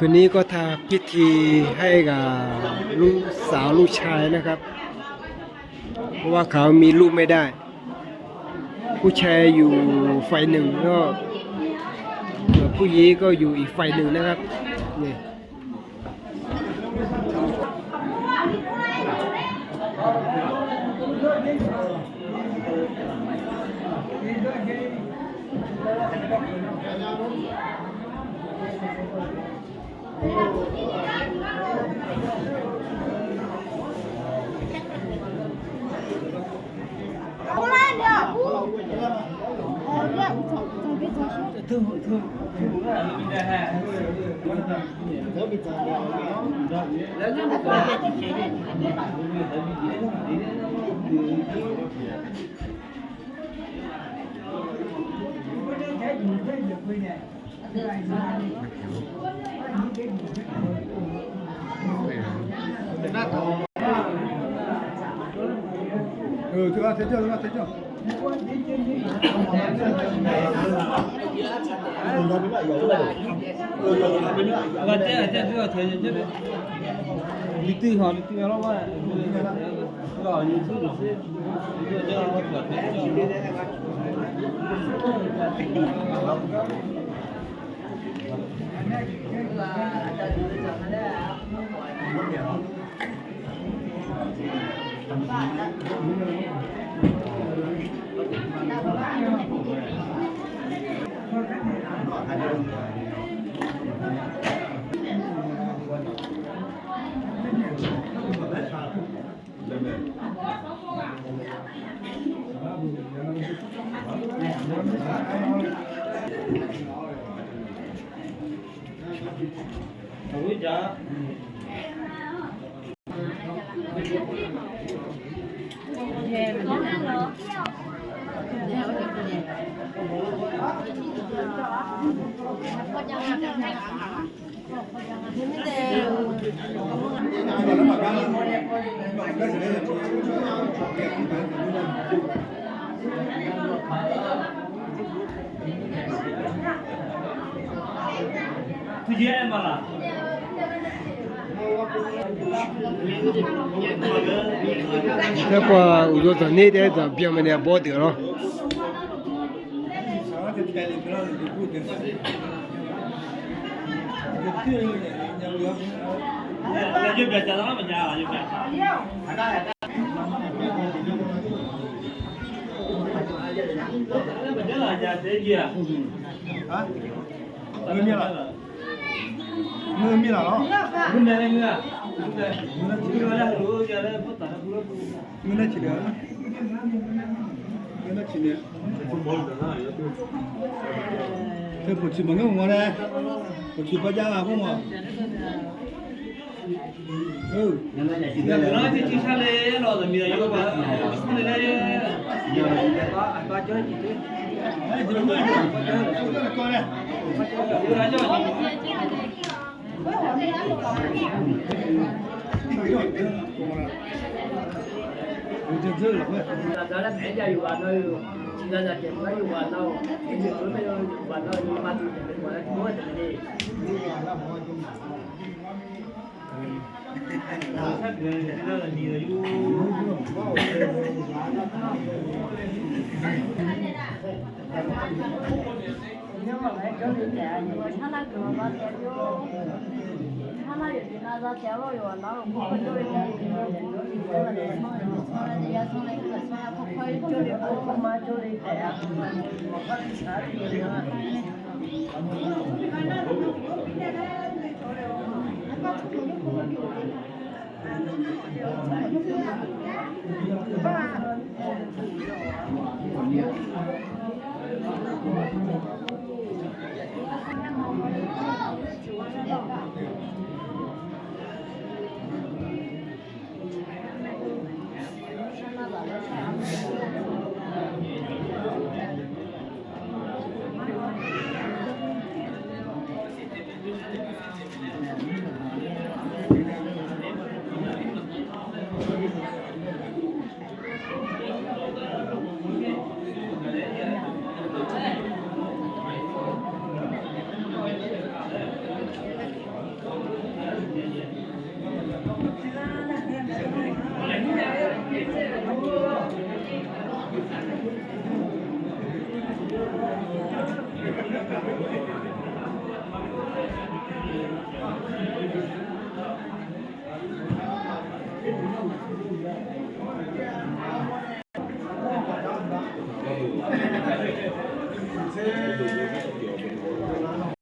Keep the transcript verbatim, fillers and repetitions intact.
คืนนี้ก็ทำพิธีให้กับลูกสาวลูกชายนะครับ เพราะว่าเขามีลูกไม่ได้ ผู้ชายอยู่ฝ่ายหนึ่งก็ ส่วนผู้หญิงก็อยู่อีกฝ่ายหนึ่งนะครับ นี่ Aerkhawf, uqdzan dzanq ner taef-aer dzaq byan mae nae bawr deuq lawr. Teu pawqtsuif maqngeur-a nae, pawqtsuif barjav nga khoer ma.